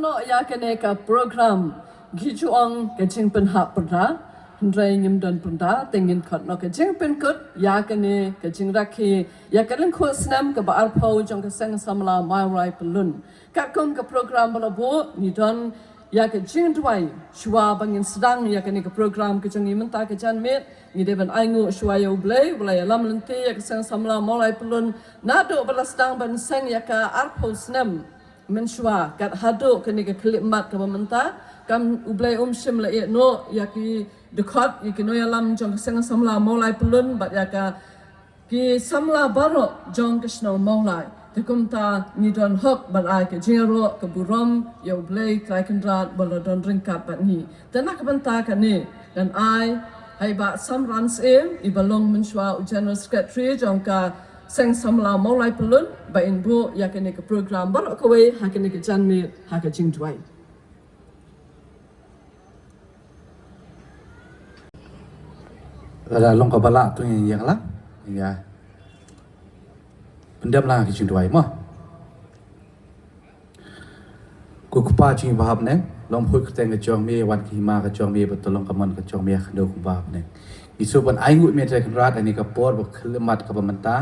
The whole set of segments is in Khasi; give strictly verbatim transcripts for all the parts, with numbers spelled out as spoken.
Ïa kane ka program ngi ju ong ka jingpynhap pyrda, hynrei ngim don pyrda, te ngin khot noh ka jingpynkut ïa kane ka jingrakhe ïa ka lyngkhuh snem kaba arphew jong ka Seng Samla Mawlai Pyllun. Katkum ka program ba la buh, ngi don ïa ka jingduwai shuwa ba ngin sdang ïa kane ka program ka jong ngi mynta ka janmiet. Ngi dei ban ainguh shuwa ïa U Blei ba la ïalam lynti ïa ka Seng Samla Mawlai Pyllun naduh ba la sdang ban seng ïa ka arphew snem mynshuwa kat haduh kane ka khyllipmat kaba mynta. Kam, U Blei um shym la ïeh noh ïa ki dkhot, ïa ki nongïalam jong ka Seng Samla Mawlai Pyllun bad ïa ka ki samla baroh jong ka shnong Mawlai. Te kumta ngi don hok ban ai ka jingïaroh ka burom ïa U Blei Trai Kynrad ba la don ryngkat bad ngi. Te na ka bynta kane ngan ai ha i Bah Samran Syiem, i ba long mynshuwa u General Secretary jong ka Seng Samla Mawlai Pyllun, ba in buh ïa kane ka program baroh kawei ha kane ka janmiet ha ka jingduwai. Lada long kaba lah to ïa nga lah. Ïa. Pyndem lang ka jingduwai mo. Ko Kpa jong ngi ba ha bneng, long kyrteng ka jong me, wan ka hima ka jong me, ba to long ka mon ka jong me ha khyndew kumba ha bneng. Ngi sngewbha ban ainguh ïa me Trai Kynrad ha kane ka por ba khyllipmat kaba mynta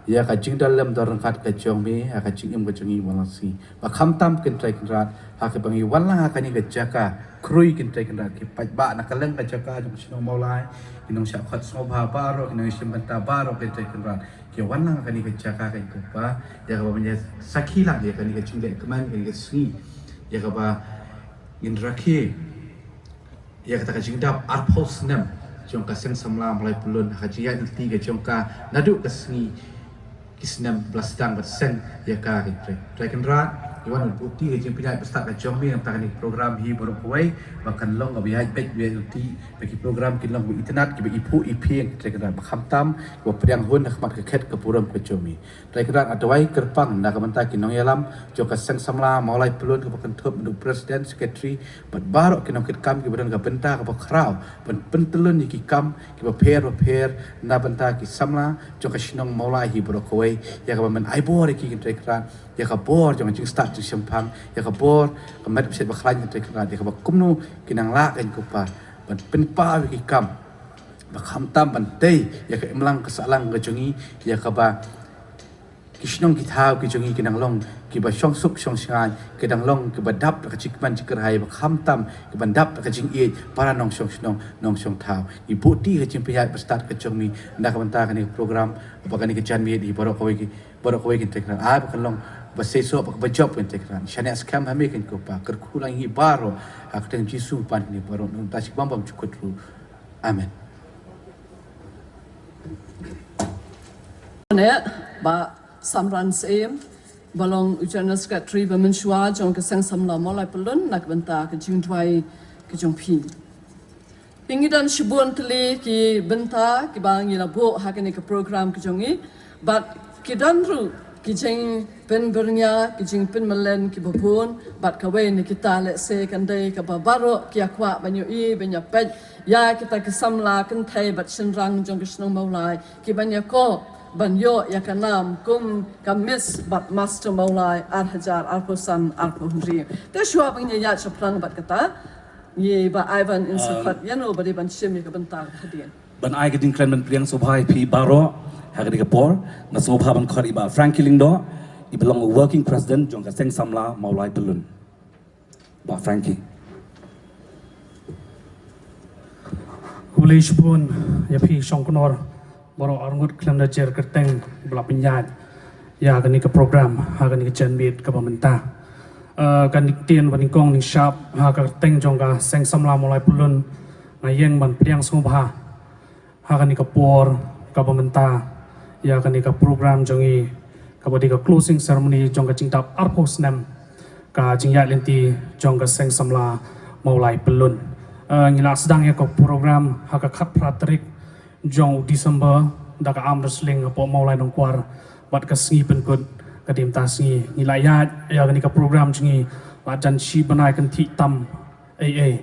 ïa ka jingdon lem don ryngkat ka jong me ha ka jingim ka jong ngi man la ka sngi. Ba khamtam Trai Kynrad ha kaba ngi wan lang ha kane ka jaka khrui Trai Kynrad, ki paidbah na kylleng ka jaka jong ka shnong Mawlai, ki nongshah khot sngewbha baroh, ki nongïashim bynta baroh Trai Kynrad, ki wan lang ha kane ka jaka Kpa, ïa kaba men ïa sakhi lang ïa kane ka jingleh kmen kane ka sngi, ïa kaba ngin rakhe ïa kata ka jingdap arphew snem jong ka Seng Samla Mawlai Pyllun, ha ka jingïaid lynti ka jong ka naduh ka sngi ki snem ba la sdang ban seng ïa ka Trai, Trai Kynrad. Ngi wan buh ïa ka jingpynïaid bad stad ka jong me na ka bynta kane ka program hi baroh kawei, ba kan long kaba ïaid beit ïaid lynti, ba ki program kin long kaba itynnad, kiba iphuh iphieng Trai Kynrad, ba khamtam kiba pdiang hun ha khmat ka khet ka burom ka jong me. Trai Kynrad, nga duwai kyrpang na ka bynta ki nongïalam jong ka Seng Samla Mawlai Pyllun kaba kynthup naduh President, Secretary bad baroh ki nongkitkam kiba don ka bynta kaba khraw ban pyntyllun ïa ki kam kiba pher bapher na bynta ki samla jong ka shnong Mawlai hi baroh kawei, ïa kaba men ai bor ïa ki Trai Kynrad, ïa ka bor jong ka jingstad jingshemphang, ïa ka bor ka met ba shet ba khlaiñ Trai Kynrad, ïa kaba kumno ki nang lah Kpa ban pynpaw ïa ki kam, ba khamtam ban tei ïa ka imlang ka sahlang ka jong ngi, ïa kaba ki shnong ki thaw ki jong ngi ki nang long kiba shongsuk shongshngaiñ, ki nang long kiba dap da ka jingkmen jingkyrhai, ba khamtam kiban dap da ka jingïeit para nongshong shnong nongshong thaw. Ngi buh ïa ka jingpynïaid bad stad ka jong me na ka bynta kane ka program, ba kane ka janmiet hi baroh kawei ki, baroh kawei Trai Kynrad, ai ba kan long ba seisoh, ba kaba jop Trai Kynrad. Shaniah skhem ha me Kpa, kyrkhu lang ïa ngi baroh ha ka kyrteng Jisu, pan ïa ngi baroh, nangta shi bam bam jukut ruh. Amen. Ne, Bah Samran Syiem, ba long u General Secretary ba mynshuwa jong ka Seng Samla Mawlai Pyllun, na ka bynta ka jingduwai ka jong phi. Ngi don shibun tylli ki bynta kiba ngi la buh ha kane ka program ka jong ngi, bad ki don ruh ki jingpynbyrngia, ki jingpynmyllen kiba bun, bad kawei na kita lehse kan dei kaba baroh ki ïa kwah ban ïohi, ban ïa peit ïa kita ki samla kynthei bad shynrang jong ka shnong Mawlai, kiban ïa koh ban ïoh ïa ka nam kum ka Miss bad Master Mawlai ar hajar arphew san arphew hynriew. Te shuwa ba ngin ïa ïaid shaphrang bad kata, ngi, Bah Ivan, in sa khot ïano ba dei ban shim ïa ka bynta hadien. Ban ai ka jingkren ban pdiang sngewbha ïa phi baroh ha kane ka por, nga sngewbha ban khot ïa i Bah Frankie Lyngdoh, i ba long u working president jong ka Seng Samla Mawlai Pyllun. Bah Frankie. Khublei shibun ïa phi Shongknor baroh arngut khlem da jer kyrteng ba la pynïaid ïa kane ka program ha kane ka janmiet kaba mynta. Eh, ka ktien ba nyngkong nyngshap ha ka kyrteng jong ka Seng Samla Mawlai Pyllun, nga ïeng ban pdiang sngewbha ha kane ka por kaba mynta ïa kane ka program jong ngi, kaba dei ka closing ceremony jong ka jingdap arphew snem ka jingïaid lynti jong ka Seng Samla Mawlai Pyllun. Eh, ngi la sdang ïa ka program ha ka khatphra tarik jong u December da ka arm wrestling hapoh Mawlai Nongkwar bad ka sngi pynkut ka dei mynta sngi. Ngi la ïaid ïa kane ka program jong ngi la jan shi bnai kynthih tam ei ei,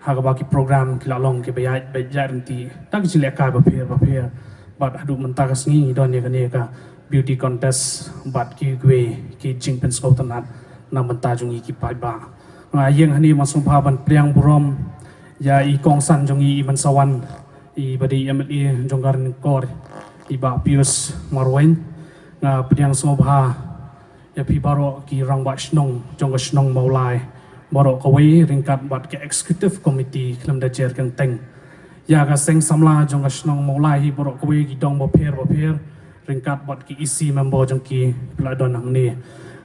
ha kaba ki program ki la long kiba ïaid beit ïaid lynti da ki jinglehkai bapher bapher. Bad haduh mynta ka sngi ngi don ïa kane ka beauty contest bad kiwei ki jingpynsngewtynnat na bynta jong ngi ki paidbah. Nga ïeng hangne ban sngewbha ban pdiang burom ïa i kongsan jong ngi i mynsawan, i ba dei M L A jong ka Ranikor, i Bah Pius Marwein. Nga pdiang sngewbha ïa phi baroh ki rangbah shnong jong ka shnong Mawlai baroh kawei ryngkat bad ka executive committee khlem da jer kyrteng. Ïa ka seng samla jong ka shnong Mawlai hi baroh kawei ki dong bapher bapher ryngkat bad ki E C member jong ki ba la don hangne.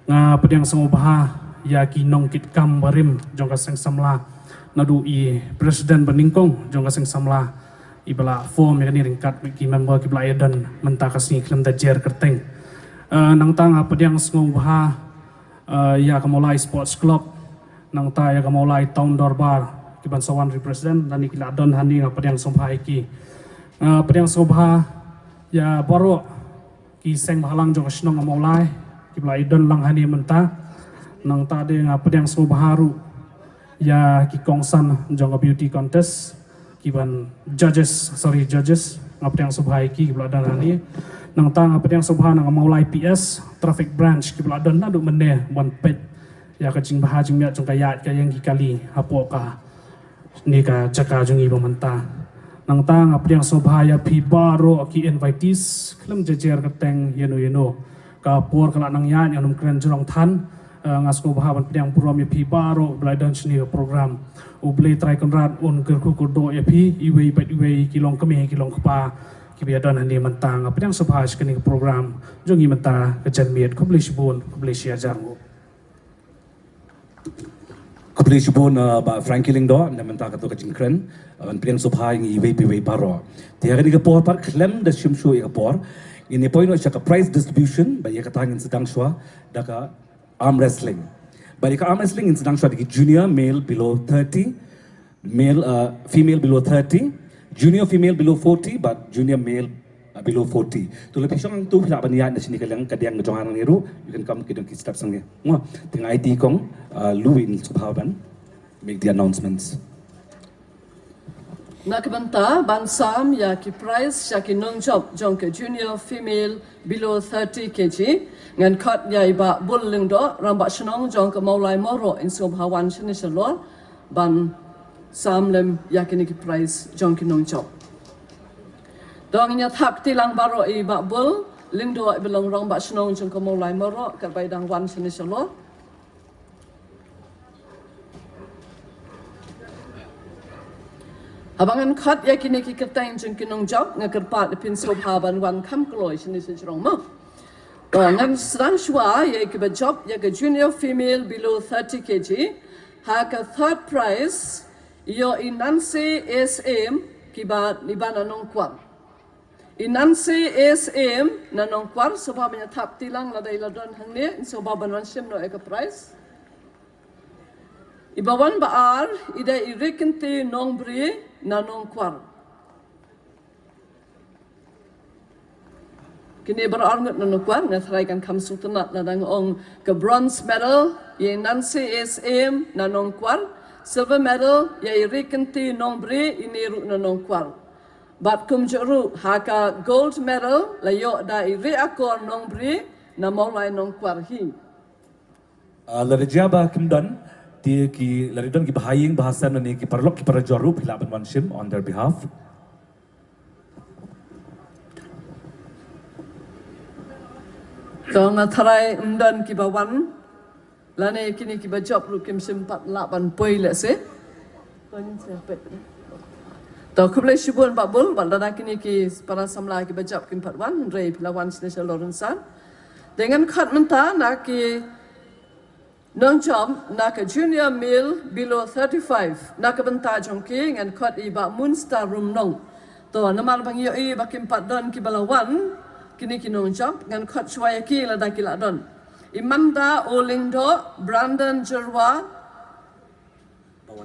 Nga pdiang sngewbha ïa ki nongkitkam barim jong ka seng samla, naduh i president ba nyngkong jong ka seng samla, i ba la form ïa kane ryngkat bad ki member ki ba la ïa don mynta ka sngi khlem da jer kyrteng. Eh, nangta nga pdiang sngewbha, eh, ïa ka Mawlai Sports Club, nangta ïa ka Mawlai Town Dorbar, ki ban sa wan represent, lane ki la don hangne nga pdiang sngewbha ïa ki. Nga pdiang sngewbha ïa baroh ki seng bhalang jong ka shnong Mawlai, ki ba la ïa don lang hangne mynta. Nangta de nga pdiang sngewbha ruh ïa ki kongsan jong ka beauty contest, ki ban judges, sorry, judges, nga pdiang sngewbha ïa ki, ki ba la don hangne. Nangta nga pdiang sngewbha na ka Mawlai P S, traffic branch, ki ba la don naduh mynne ban peit ïa ka jingbha jingmiat jong ka ïaid ka ïeng ki kali hapoh kane ka jaka jong ngi ba mynta. Nangta nga pdiang sngewbha ïa phi baroh ki invitees khlem jer jer kyrteng ïano ïano. Ka por ka la nang ïaid, ngan ym kren jrong than. Eh, nga sngewbha ban pdiang burom ïa phi baroh ba la don shane ka program. U Blei Trai Kynrad un kyrkhu kyrdoh ïa phi iwei pa iwei, ki long kmie ki long kpa ki ba ïa don hangne mynta. Nga pdiang sngewbha sha kane ka program jong ngi mynta ka janmiet. Khublei shibun, khublei shi hajar nguh. Khublei shibun, uh, Bah Frankie Lyngdoh, na mynta kato ka jingkren, uh, ban pdiang sngewbha ïa ngi iwei pa iwei baroh. Te ha kane ka por pat khlem da shim shuh ïa ka por, ngin ïa poi noh sha ka prize distribution, bad ïa kata ngin sdang shuwa da ka arm wrestling. Bad ïa ka arm wrestling ngin sdang shuwa da ki junior male below thirty, male, uh, female below thirty, junior female below forty, bad junior male, uh, below forty. To lada phi shong hangto phi lah ban ïaid na shane ka liang, ka diang ka jong nga hangne ruh, you can come ki dong ki steps hangne. Nga, te nga aiti kong, uh, Louis sngewbha ban make the announcements. Na ka bynta ban sam ïa ki prize sha ki nongjop jong ka junior female below thirty K G, ngan khot ïa i Bah Bul Lyngdoh, rangbah shnong jong ka Mawlai Mawroh, in sngewbha wan shane shalor ban sam lem ïa kine ki prize jong ki nongjop. To ngin ïa thap kti lang baroh ïa i Bah Bul Lyngdoh, i ba long rangbah shnong jong ka Mawlai Mawroh, katba i dang wan shane shalor. Haba ngan khot ïa kine ki kyrteng jong ki nongjop, nga kyrpad ïa phi sngewbha ban wan kham kloi shane shajrong mo. To ngan sdang shuwa ïa ki ba jop ïa ka junior female below thirty K G. Ha ka third prize ïoh i Nancy S M, ki ba, i ba na Nongkwar. I Nancy S M na Nongkwar, sngewbha ban ïa thap kti lang lada i la don hangne, sngewbha ban wan shim noh ïa ka prize. I ba wan ba ar, i dei i Rikynti Nongbri na Nongkwar. Kine baroh arngut na Nongkwar, nga tharai kan kham sngewtynnat lada nga ong ka bronze medal ïa i Nancy S M na Nongkwar, silver medal ïa i Rikynti Nongbri, ine ruh na Nongkwar. Bad kumjuh ruh ha ka gold medal la ïoh da i Riakor Nongbri na Mawlai Nongkwar hi. Ah, lada jia ba kim don, te ki, lada don ki bahaïing bahasem lane ki paralok ki parajor ruh, phi lah ban wan shim on their behalf. To nga tharai ym don ki ba wan, lane kine ki ba jop ruh kim shym pat lah ban poi lehse. To khublei shibun Bah Bul, bad lada kine ki para samla ki ba jop kim pat wan, hynrei phi la wan shane shalor rynsan. Te ngan khot mynta na ki nongjop na ka junior male below thirty-five, na ka bynta jong ki ngan khot i Bah Moonstar Rumnong. To namar ba ngi ïohi ba kim pat don ki ba la wan, kine ki nongjop, ngan khot shuwa ïa ki lada ki la don. I Manda O Lyngdoh, Brandon Jyrwa.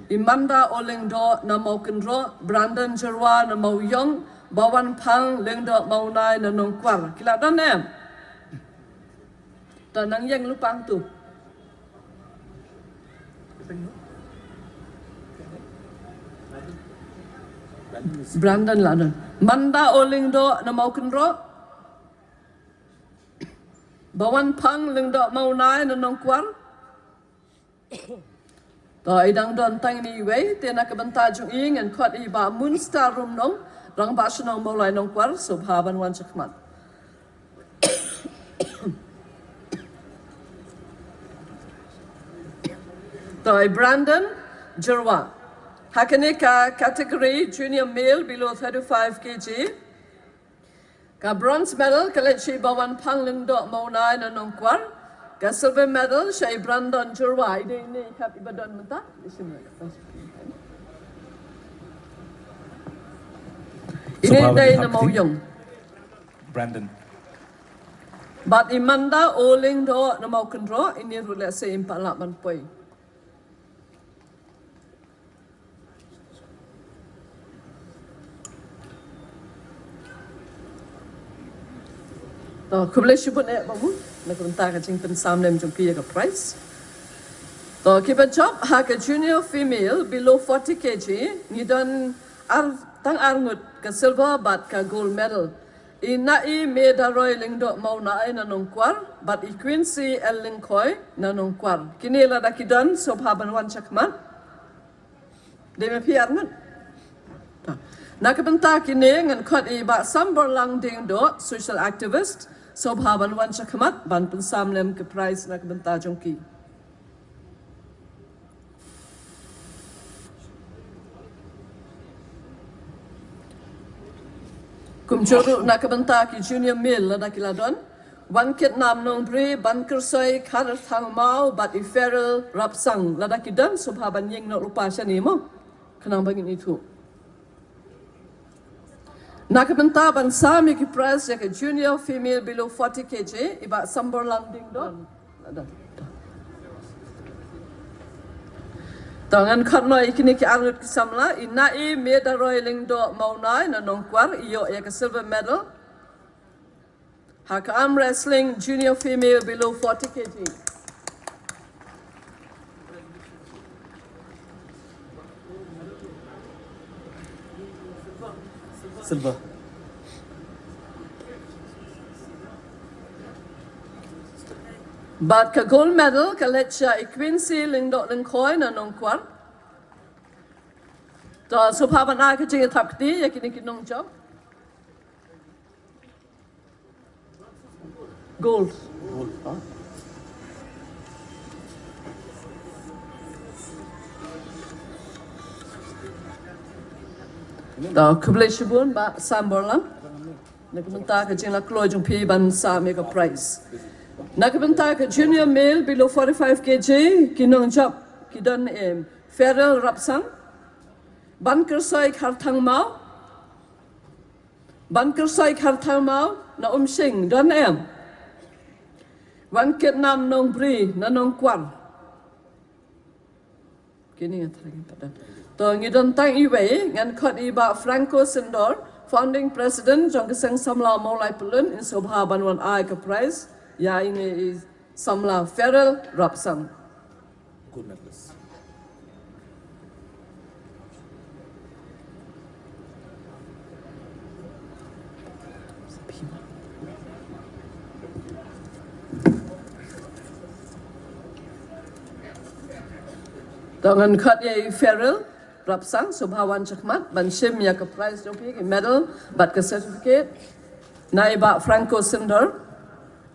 I Manda O Lyngdoh na Mawkynroh, Brandon Jyrwa na Mawiong, Bawanphang Lyngdoh Mawnai na Nongkwar. Ki la don em? To nang ïeng lypa hangto. Brandon la don. Manda O Lyngdoh na Mawkynroh. Bawanphang Lyngdoh Mawnai na Nongkwar. To i dang don tang ine iwei, te na ka bynta jong i ngan khot i Bah Moonstar Rumnong, Rangbah Shnong Mawlai Nongkwar, sngewbha ban wan shakhmat. To i Brandon Jyrwa. Ha kane ka category junior male below thirty-five K G. Ka bronze medal ka leit sha i Bah Wanphang Lyngdoh Mawnai na Nongkwar. Ka silver medal sha i Brandon Jyrwa. I dei ine i hap i ba don mynta. Ine i dei na Mawiong. Brandon. Bad i Manda O Lyngdoh na Mawkynroh, ine ruh lehse im pat lah ban poi. To, khublei shibun eh Bah Moon, na ka bynta ka jingpynsam lem jong phi ïa ka prize. To, kiba jop ha ka junior female below forty K G, ngi don ar, tang ar ngut ka silver bad ka gold medal. I Na'i Medaroi Lyngdoh Mawnai na Nongkwar, bad i Quincy L Lyngkhoi na Nongkwar. Kine lada ki don, sngewbha ban wan shakhmat. Dei ma phi ar ngut. Na ka bynta kine ngan khot i Bah Samborlang Diengdoh, social activist, sngewbha ban wan shakhmat ban pynsam lem ka prize na ka bynta jong ki. Kumjuh ruh na ka bynta ki junior male lada ki la don. Wankitnam Nongbri, Bankyrsoi Kharthangmaw bad i Feral Rapsang, lada ki don sngewbha ban ïeng noh lypa shane mo. Khnang ba ngin ithuh. Na ka bynta ban sam ïa ki prize ïa ka junior female below forty K G, i Bah Samborlang Diengdoh. To ngan khot noh ïa kine ki ar ngut ki samla, i Na'i Medaroi Lyngdoh Mawnai na Nongkwar, i ïoh ïa ka silver medal ha ka arm wrestling junior female below forty K G. Silver. Bad ka gold medal ka leit sha i Quincy Lyngdoh Lyngkhoi na Nongkwar. To sngewbha ban ai ka jingïathap kti ïa kine ki nongjop. Gold. Gold. To khublei shibun Bah Samborlang. Na ka bynta ka jingïakhun jong phi ban sam ïa ka prize. Na ka bynta ka junior male below forty-five K G, ki nongjop ki don em, Feral Rapsang, Bankyrsoi Kharthangmaw, Bankyrsoi Kharthangmaw na Umshing, don em, Wankitnam Nongbri na Nongkwar. Kine nga thrang pat don. To ngi don tang iwei, ngan khot i Bah Franco Syndor, founding president jong ka Seng Samla Mawlai Pyllun, in sngewbha ban wan ai ka prize ïa ine i samla Feral Rapsang. Gold medalist. To ngan khot ïa i Feral Rapsang, sngewbha wan shakhmat ban shim ïa ka prize jong phi, ki medal bad ka certificate na i Bah Franco Syndor,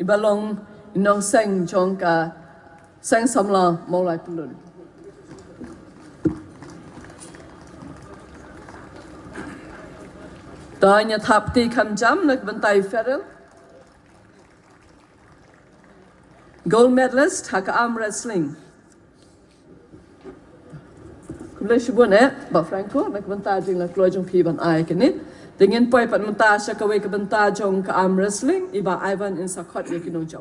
i ba long i nongseng jong ka Seng Samla Mawlai Pyllun. To ngi ïathap kti kham jam na ka bynta i Feral. Gold medalist ha ka arm wrestling. Khublei shibun eh Bah Franco na ka bynta jingïakhun jong phi ban ai kane. Te ngin poi pat mynta sha kawei ka bynta jong ka arm wrestling, i Bah Ivan in sa khot ïa ki nongjop.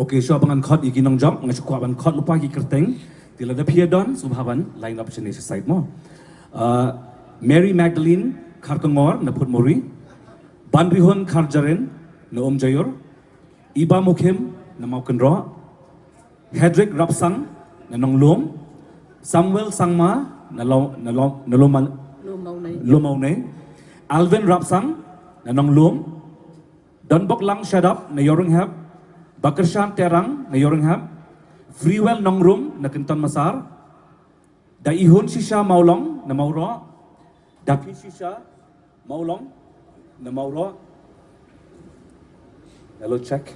Okay, shuwa ba ngan khot ïa ki nongjop, nga shu kwah ban khot lypa ki kyrteng. Te lada phi don, sngewbha ban line up shane sha side mo. Uh, Mary Magdalene Kharkongor na Phutmori, Banrihun Kharjaren na Umjaiur, Iba Mukhim na Mawkynroh, Hedrick Rapsang na Nonglum, Samuel Sangma na Lo-, na Lo-, na Loman-, Lumawnei. Lumawnei, Alvin Rapsang na Nonglum, Donboklang Shadap na Ïawrynghep, Bakyrshan Terang na Ïawrynghep, Freewell Nongrum na Kynton Massar, Da Ihun Shisha Mawlong na Mawroh. Da Pi Shisha Mawlong na Mawroh. Hello, check.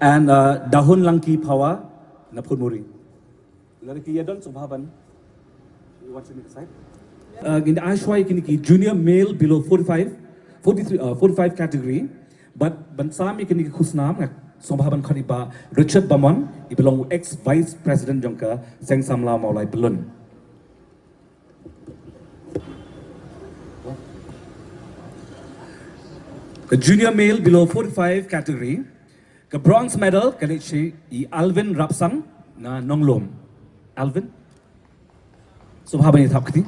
And uh, Da Hun Langki Phawa na Phunmuri. Lada ki ïa don sngewbha ban. You want to make a side? Uh, ngin ai shuwa ïa kine ki junior male below forty-five, forty-three, uh, forty-five category. But ban sam ïa kine ki khusnam nga sngewbha ban khot ïa i Bah Richard Bamon, i ba long ex vice president jong ka Seng Samla Mawlai Pyllun. Ka junior male below forty-five category, ka bronze medal ka leit sha i Alvin Rapsang na Nonglum. Alvin? Sngewbha ban ïa thap kti.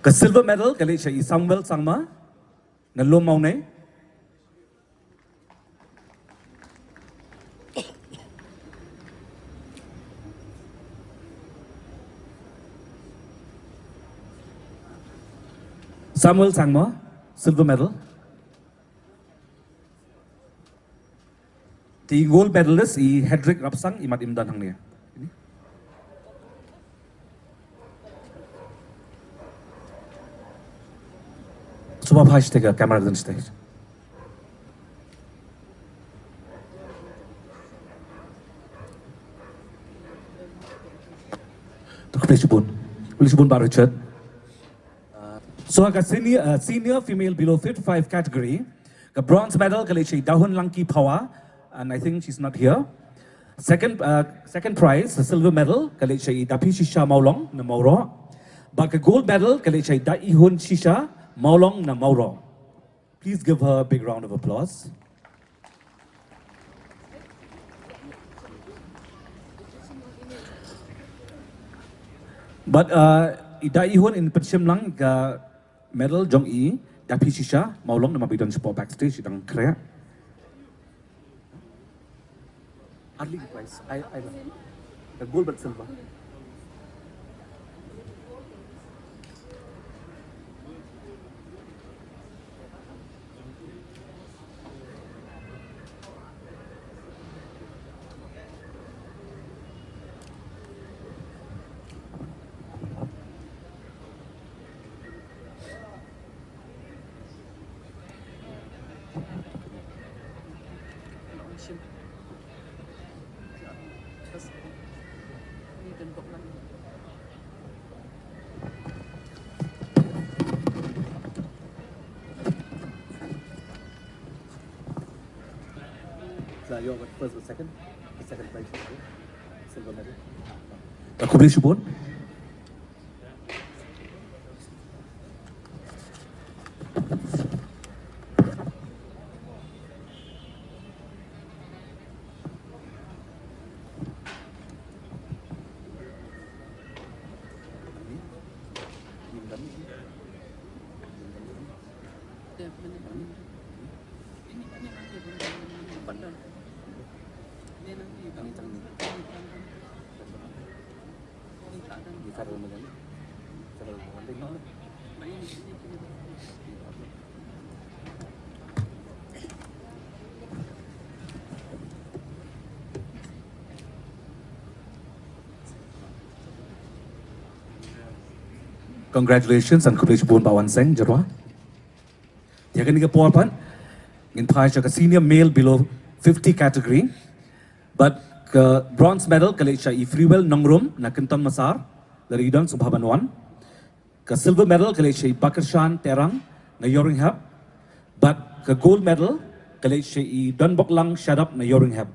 Ka silver medal ka leit sha i Samuel Sangma na Lum Mawnei. Samuel Sangma, silver medal. Te i gold medalist i Hedrick Rapsang, i mat im don hangne. Sngewbha phai sha ka camera don stage. Khublei shibun. Khublei shibun Bah Richard. So ka senior, uh, senior female below fifty-five category, ka bronze medal ka leit sha i Dahun Langki Phawa, and I think she's not here. Second, uh, second prize, the silver medal ka leit sha i Dapi Shisha Mawlong na Mawroh. Bad ka gold medal ka leit sha i Da Ihun Shisha Mawlong na Mawroh. Please give her a big round of applause. Bad uh, i Da Ihun in pynshim lang ka medal jong i Dapi Shisha Mawlong, namar ba i don shapoh backstage, i dang khreh. Early prize, I, I know. The gold but silver. So you got first or second? The second prize, silver medal. Khublei shibun. Congratulations and khublei shibun Bah Wanseng Jyrwa. Ïa kane ka por pat ngin phai sha ka senior male below fifty category. Bad ka bronze medal ka leit sha i Freewell Nongrum na Kynton Massar, lada i don sngewbha ban wan. Ka silver medal ka leit sha i Bakershan Terang na Ïewrynghep. Bad ka gold medal ka leit sha i Donboklang Shadap na Ïewrynghep.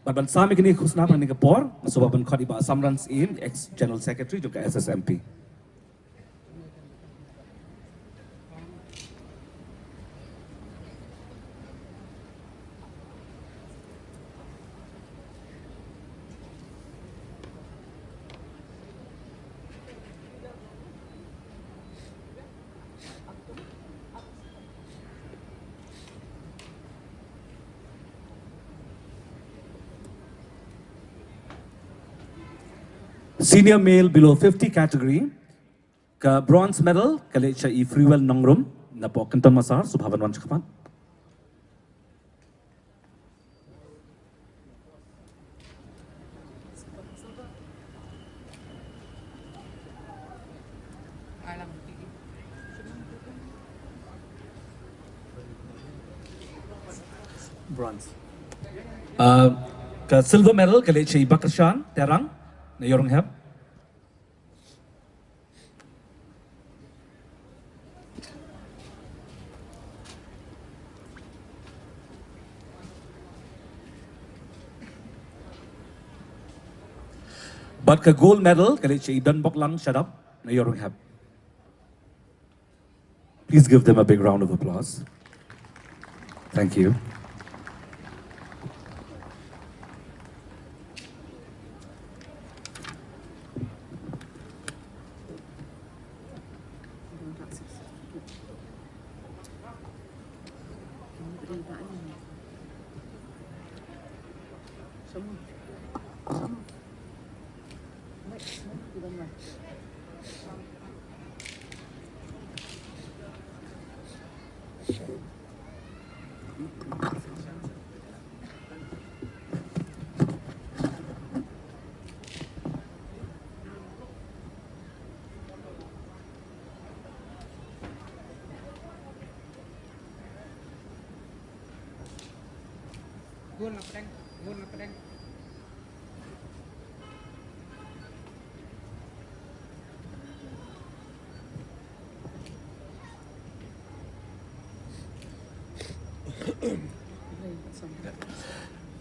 Bad ban sam ïa kine ki khusnam ha kane ka por, nga sngewbha ban khot ïa i Bah Samran Syiem, ex general secretary jong ka S S M P. Senior male below fifty category. Ka bronze medal ka leit sha i Freewell Nongrum napoh Kynton Massar, sngewbha ban wan shakhmat. Bronze. Uh, ka silver medal ka leit sha i Bakyrshan Terang na Ïewrynghep. Bad ka gold medal ka leit sha i Donboklang Shadap na Ïewrynghep. Please give them a big round of applause. Thank you.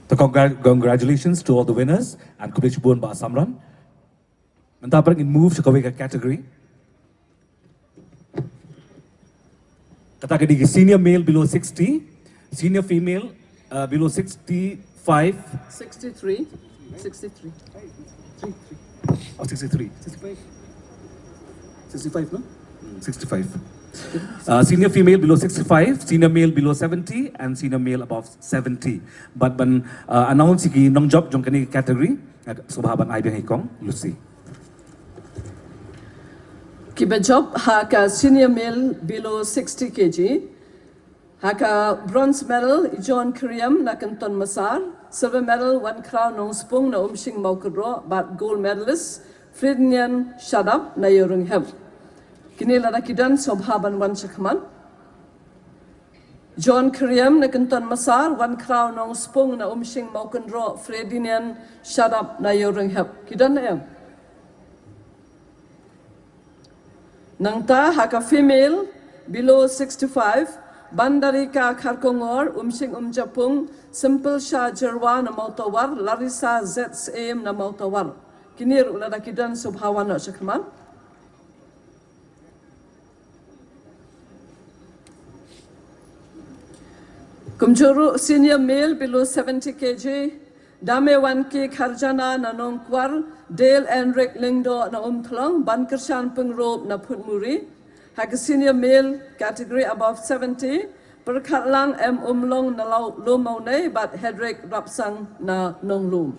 So congrat- congratulations to all the winners and khublei shibun Bah Samron. Mynta pat ngin move sha kawei ka category. Kata ka dei ki senior male below sixty, senior female uh, below sixty-five. Sixty-three. Sixty-three. Oh, sixty-three. Sixty-five. Sixty-five, no? Sixty-five. Uh, senior female below sixty-five, senior male below seventy, and senior male above seventy. Bad ban uh, announce ki nongjop jong kane ka category, uh, sngewbha ban ai biang ïa i Kong Lucy. Kiba jop ha ka senior male below sixty K G. Ha ka bronze medal, John Kyriem na Kynton Massar, silver medal, Wankhraw Nongspung na Umshing Mawkynroh, bad gold medalist, Fredinian Shadap na Ïewrynghep. Kine lada ki don sngewbha ban wan shakhmat. John Kyriem na Kynton Massar, Wankhraw Nongspung na Umshing Mawkynroh, Fredinian Shadap na Ïewrynghep. Ki don ne em? Nangta ha ka female below sixty-five, Bandarika Kharkongor, Umshing Umjapung, Simple Shah Jyrwa na Mawtawar, Larissa Z Syiem na Mawtawar. Kine ruh lada ki don sngewbha wan noh shakhmat. Kumjuh ruh senior male below seventy K G, Damewanki Kharjana na Nongkwar, Dale Enric Lyngdoh na Umthlong, Bankyrshan Pyngrope na Phutmuri. Ha ka senior male category above seventy, Pyrkhatlang M Umlong na Lau- Lum Mawnei, bad Hedrick Rapsang na Nonglum.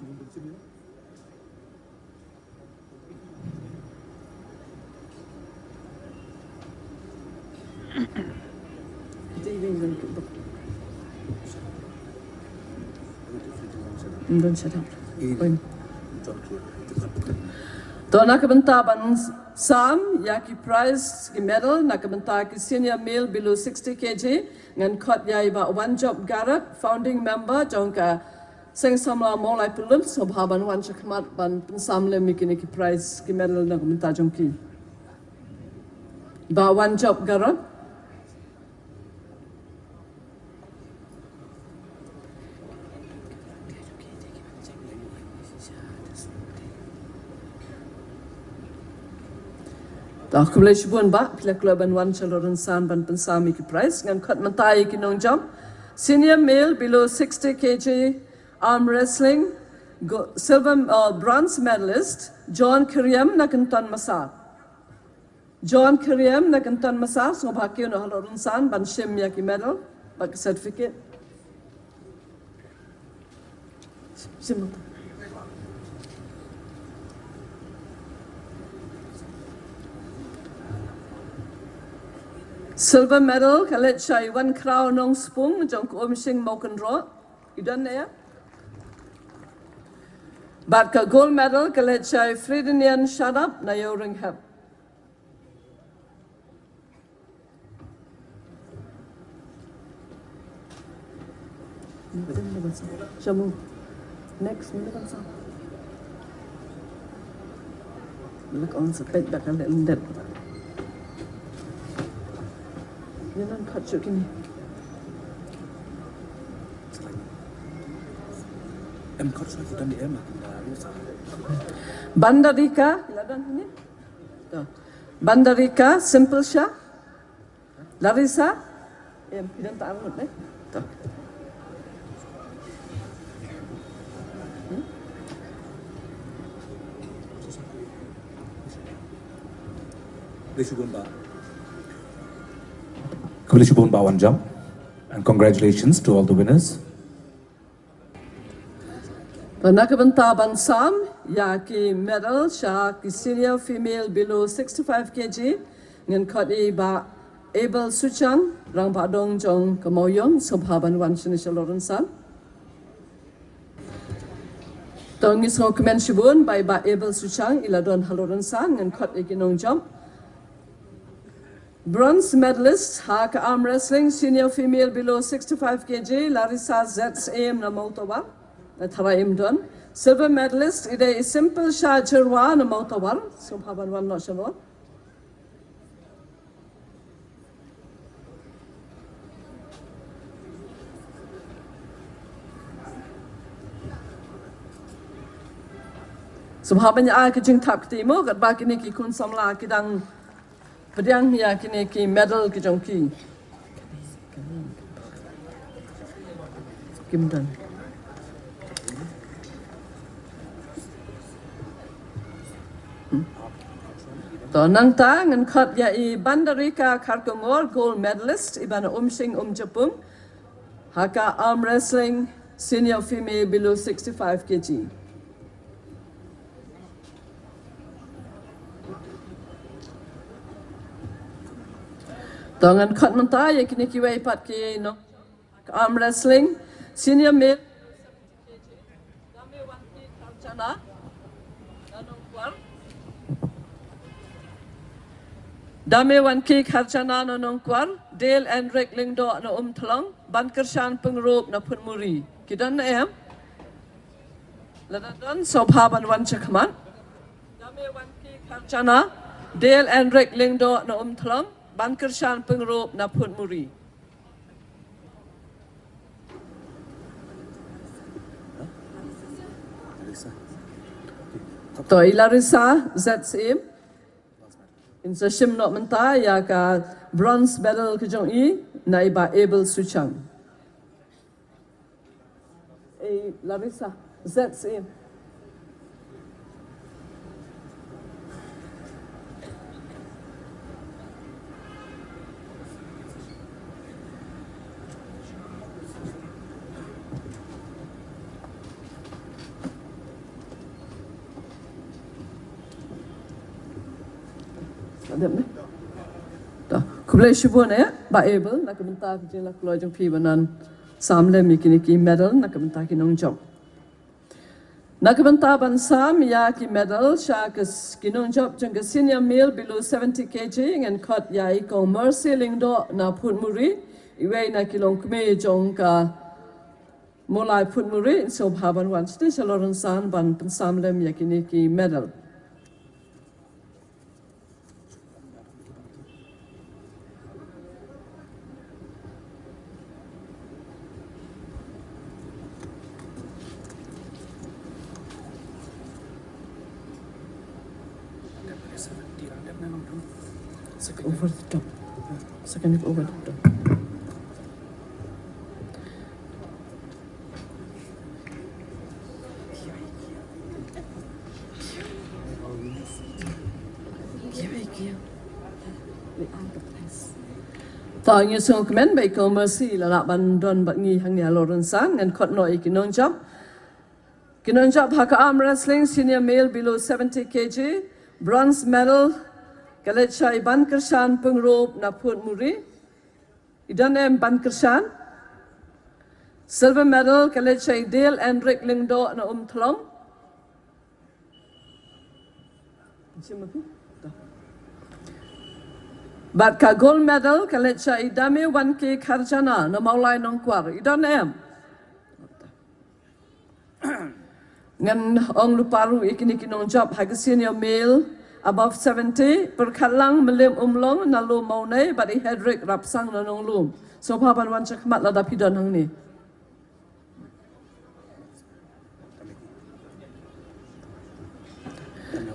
To na ka bynta ban sam ïa ki prize ki medal na ka bynta ki senior male below sixty K G, ngan khot ïa i Bah Wanjop Garod, founding member jong ka Seng Samla Mawlai Pyllun, sngewbha ban wan shakhmat ban pynsam lem ïa kine ki prize ki medal na ka bynta jong ki. Bah Wanjop Garod. To khublei shibun Bah, phi la kloi ban wan sha Lawrence San ban pynsam ïa ki prize. Ngan khot mynta ïa ki nongjop. Senior male below sixty K G arm wrestling, go- silver, uh, bronze medalist John Kyriem na Kynton Massar. John Kyriem na Kynton Massar, sngewbha kiew noh ha Lawrence San ban shim ïa ki medal bad ki certificate. Shim noh. Silver medal ka leit sha i Wankhraw Nongspung jong ka Umshing Mawkynroh. I don ne ïa? Bad ka gold medal ka leit sha i Fredinian Shadap na Ïewrynghep. Shamu. Next, mano ban sa? Look on sa page bak kan lyndet. Ïa nan kat shuh kine. Em kat shuh kita ni em. Bandarika, ila don kine. To. Bandarika, Simple Shah. Larissa? Em, phi don ta arngut ne? To. Hmm? Khublei shibun bah. Khublei shibun bah Wanjam. And congratulations to all the winners. Bad na ka bynta ban sam ïa ki medal sha ki senior female below sixty-five K G, ngan khot ïa i bah Abel Suchang, rangbah dong jong ka Mawïong, sngewbha ban wan shane sha Lawrence. To ngi sngewkmen shibun ba i bah Abel Suchang i la don ha Lawrence, ngan khot ïa ki nongjop. Bronze medalist ha ka arm wrestling senior female below sixty-five K G, Larissa Z Syiem na Mawtawar, na Tharai Imdon. Silver medalist i dei i Simple Shah Jyrwa na Mawtawar. Sngewbha ban wan noh sha noh. Sngewbha ban ai ka jingthap kti mo, katba kine ki khun samla ki dang pdiang ïa kine ki medal ki jong ki. Kim don. To nangta ngan khot ïa i Bandarika Kharkongor, gold medalist, i ba na Umshing Umjapung ha ka arm wrestling senior female below sixty-five K G. To ngan khot mynta ïa kine kiwei pat ki nong, arm wrestling senior male, Dame Wanki Kharjana na Nongkwar. Dame Wanki Kharjana na Nongkwar, Dale Enric Lyngdoh na Umthlong, Bankyrshan Pyngrope na Phunmuri. Ki don ne em? Lada don, sngewbha ban wan shakhmat. Dame Wanki Kharjana, Dale Enric Lyngdoh na Umthlong, Bankyrshan Pyngrope na Phunmuri. To i Larissa Z Syiem. In sa shim noh mynta ïa ka bronze medal ka jong i na i bah Abel Suchang. Ei, Larissa, Z Syiem. Khublei shibun eh, bah Abel, na ka bynta ka jingïakhun jong phi ban wan sam lem ïa kine ki medal na ka bynta ki nongjop. Na ka bynta ban sam ïa ki medal sha ki nongjop jong ka senior male below seventy K G, ngan khot ïa i Kong Mercy Lyngdoh na Phunmuri, iwei na ki longkmie jong ka Mawlai Phunmuri, sngewbha ban wan shatei sha Lawrence ban pynsam lem ïa kine ki medal. Over the top. Second over the top. Ta ngi sngewkmen ba i Kong Mercy la lah ban don bad ngi hangne ha Lawrence, ngan khot noh ïa ki nongjop. Ki nongjop ha ka arm wrestling senior male below seventy K G, bronze medal ka leit sha i Bankyrshan Pyngrope na Phunmuri. I don em Bankyrshan. Silver medal ka leit sha i Dale Enric Lyngdoh na Umthlong. Bad ka gold medal ka leit sha i Dame Wanki Kharjana na Mawlai Nongkwar. I don em. Ngan ong lypa ruh ïa kine ki nongjop ha ka senior male above seventy, Pyrkhatlang Mylliem Umlong na Lum Mawnei bad i Hedrick Rapsang na Nonglum. Sngewbha ban wan sha khmat lada phi don hangne.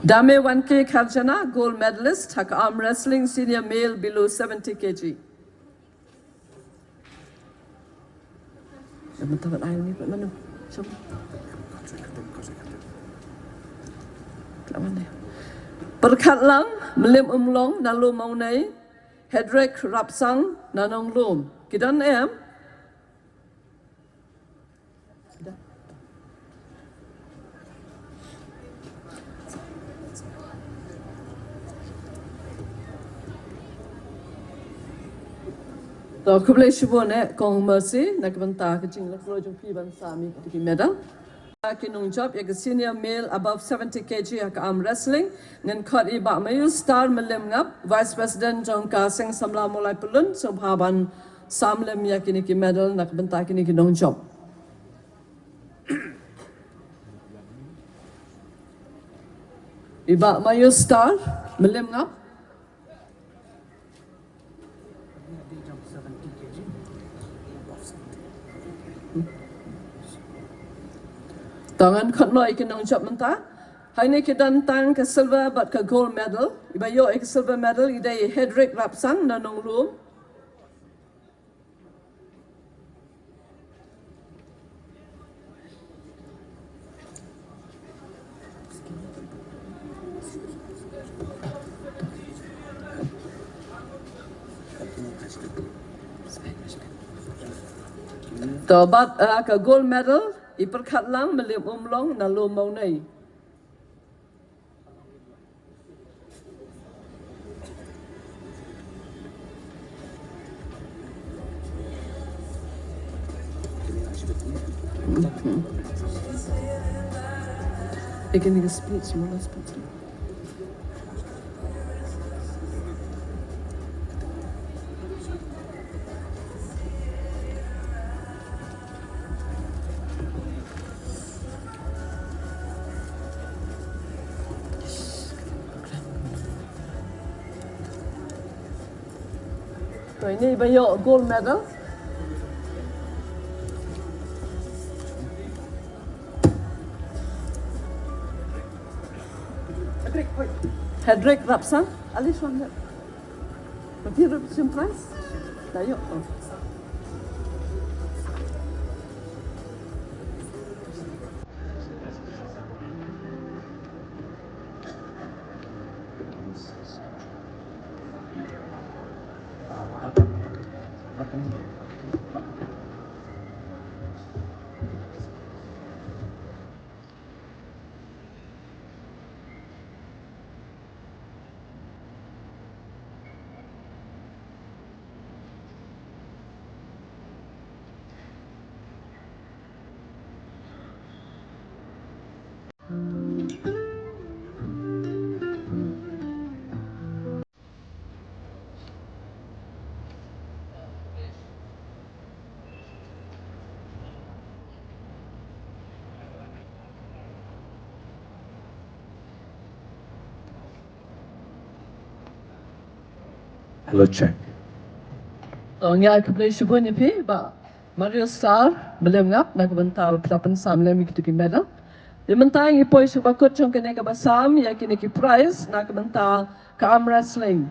Dame Wanke Kharjana, gold medalist ha ka arm wrestling senior male below seventy K G. Dah mentang ai ni pat mano. Sum. Pyrkhatlang Mylliem Umlong na Lum Mawnei, Hedrick Rapsang na Nonglum. Ki don em? To, khublei shibun eh Kong Mercy na ka bynta ka jingleh kloi jong phi ban sam ïa ki medal. Ki nongjop ïa ka senior male above seventy K G ha ka arm wrestling, ngan khot i Bah Mayustar Mylliem Ngap, Vice President jong ka Seng Samla Mawlai Pyllun, sngewbha ban sam lem ïa kine ki medal na ka bynta kine ki nongjop. I Bah Mayustar Mylliem Ngap. To, ngan khot noh ïa ki nongjop mynta. Hangne ki don tang ka silver bad ka gold medal. I ba ïoh ïa ka silver medal i dei i Hedrick Rapsang na Nonglum. To, bad, eh, ka gold medal i Pyrkhatlang Mylliem Umlong na Lum Mawnei. Ïa kane ka speech, mo ka speech. To, ine i ba ïoh gold medal. Hedrick Rapsang, Alice Wonder. Pati rup sim prize? Tayo. Oh. Hello, check. To, ngi ai khublei shibun ïa phi, Bah Mario Star Mylliem Ngap, na ka bynta ba phi la pynsam lem ïa kitu ki medal. Te mynta ngi poi sha ba kut jong kane kaba sam ïa kine ki prize na ka bynta ka arm wrestling.